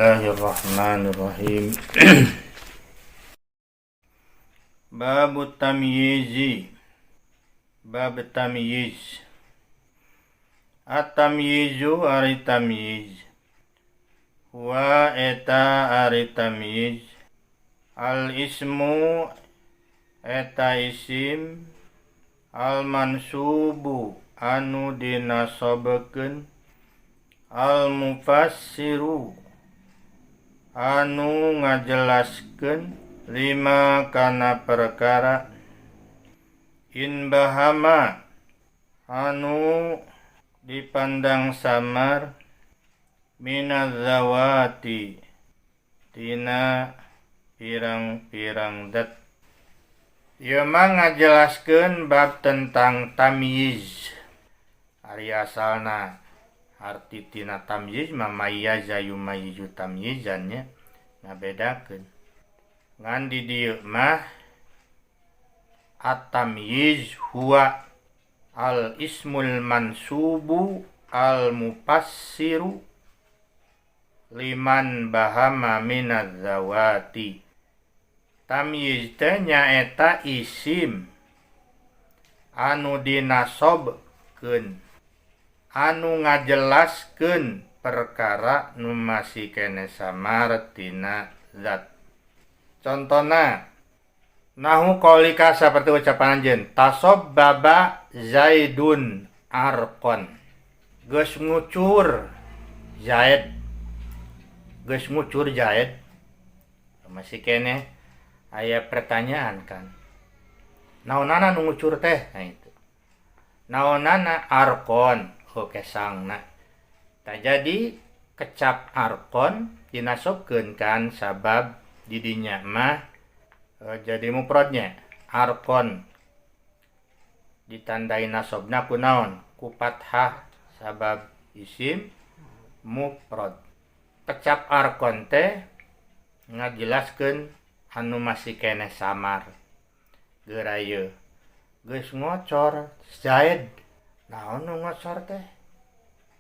Bismillahirrahmanirrahim. Bab tamyizi. Bab tamyiz. At-tamyizu ari tamyiz. Huwa eta ari tamyiz. Al ismu eta isim al mansubu anu dinasobekeun al mufassiru anu ngajelaskeun lima kana perkara inbahama anu dipandang samar minaz zawati tina pirang-pirang dat. Ieu mah ngajelaskeun bab tentang tamyiz. Ari asalna arti tina tamyiz mah mayyaza yumayyizu tamyizan nya, ngabedakeun. Ngan di dieu mah at-tamyiz huwa al ismul mansubu al mufassiru liman bahama minaz zawati. Tamyiz teh nyaeta isim anu dinasobkeun anu ngajelaskeun perkara nu masih keneh samar tina zat. Contona nahu qaulika saperti ucapan anjeun tasobbaba Zaidun arqon. Geus ngucur Zaid. Geus ngucur Zaid. Masih keneh aya pertanyaan kan. Naonana nu ngucur teh? Nah itu. Naonana arqon, oh kesangna. Tah jadi kecap arqon dinasobkeun kan sabab didinya mah jadi mufradnya arqon ditandai nasobna ku naon? Ku fathah sabab isim mufrad. Kecap arqon teh ngajelaskeun anu masih keneh samar. Geura ieu geus ngocor Zaid. Naon nu ngocor teh?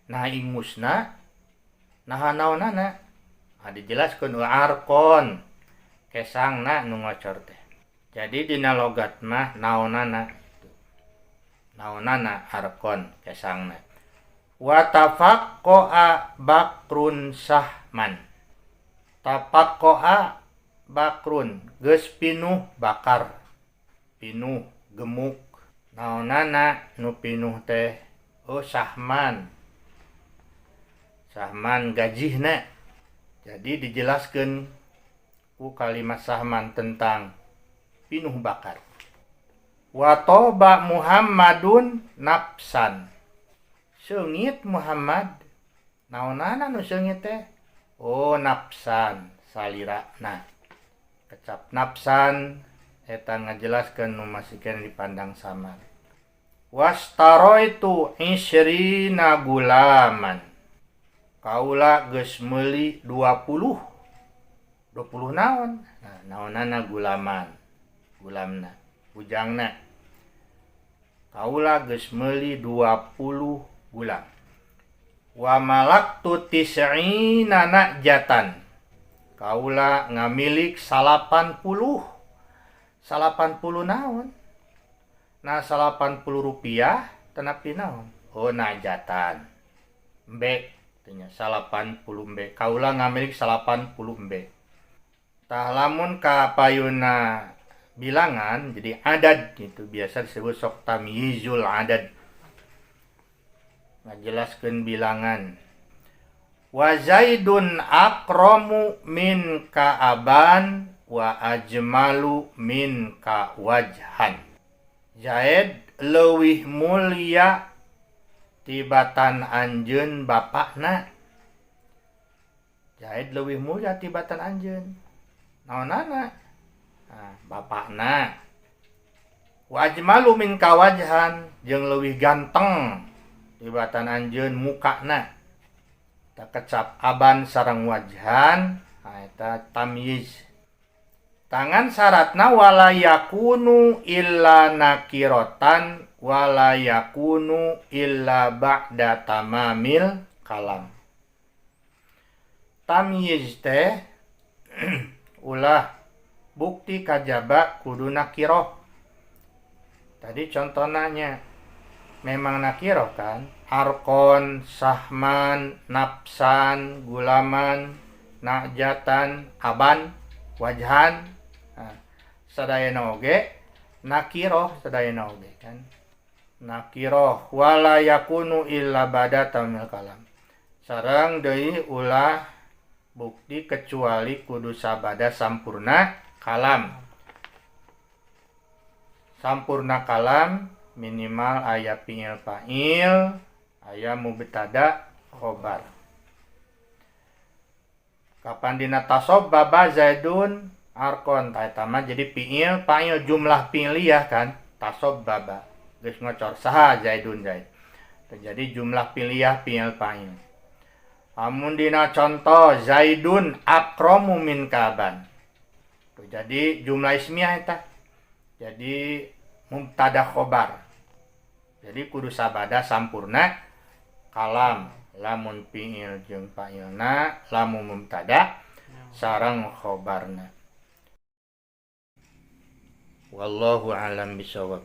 Nah ingusna naha naonana? Nah, dijelaskeun arqon kesangna nu ngocor teh. Jadi dina logat mah naonana? Naonana arqon kesangna. Wa tafaqqa'a bakrun sahman. Tafaqqa'a bakrun geus pinuh bakar. Pinuh gemuk. Naonana nu pinuh teh? Oh sahman. Sahman gajihna. Jadi dijelaskeun ku kalimat sahman tentang pinuh bakar. Wa toba Muhammadun nafsan. Seungit Muhammad. Naonana nu seungit teh? Oh nafsan salirana. Kecap nafsan eta ngajelaskeun nu masih keneh dipandang samar. Wastaroitu isrina gulaman. Kaula geus meuli 20. 20 naon? Nah, naonana gulaman. Gulamna, bujangna. Kaula geus meuli 20 gulam. Wa malaktu tis'ina najatan. Kaula ngamilik 80. 80 naon? Nah 80 rupiah tenapi naon? Oh najatan. Embe tanya 80 embe. Kaula ngamilik 80 embe. Tah lamun ka payuna bilangan jadi adad gitu biasa disebut sok tamyizul adad. Ngajelaskeun bilangan. Wa Zaidun akramu min ka'aban wa ajmalu min ka wajhan. Zaid leuwih mulia tibatan anjeun bapakna. Zaid leuwih mulia tibatan anjeun. Naonana? Nah, bapakna. Wa ajmalu min ka wajhan jeung leuwih ganteng tibatan anjeun mukana. Ta kecap aban sareng wajhan, nah eta tamyiz. Tangan syaratna wala yakunu illa nakiratan wala yakunu illa ba'da tamamil kalam. Tamyiz teh ulah bukti kajaba kudu nakiroh. Tadi contohnya memang nakiroh kan, 'arqon, sahman, nafsan, gulaman, na'jatan, aban, wajhan. Nah, sadayana oge nakiroh, sadayana oge kan nakiroh. Wala yakunu illa ba'da tamamil kalam, sareng deui ulah bukti kecuali kudu sabada sampurna kalam. Sampurna kalam minimal aya fi'il, fa'il, aya mubtada, khobar. Kapan dina tasabbaba zaidun 'arqon, tah eta mah jadi fi'il fa'il, jumlah fi'liyah kan. Tasabbaba geus ngocor, saha? Zaidun, zaid. Terjadi jumlah fi'liyah, fi'il fa'il. Amun dina contoh zaidun akramu min kaban. Tuh, jadi jumlah ismiyah eta jadi mubtada khobar. Jadi kudu sabada sampurna kalam, lamun fi'il jeung fa'ilna, lamun mubtada sareng khobarna. Wallahu alam bisawab.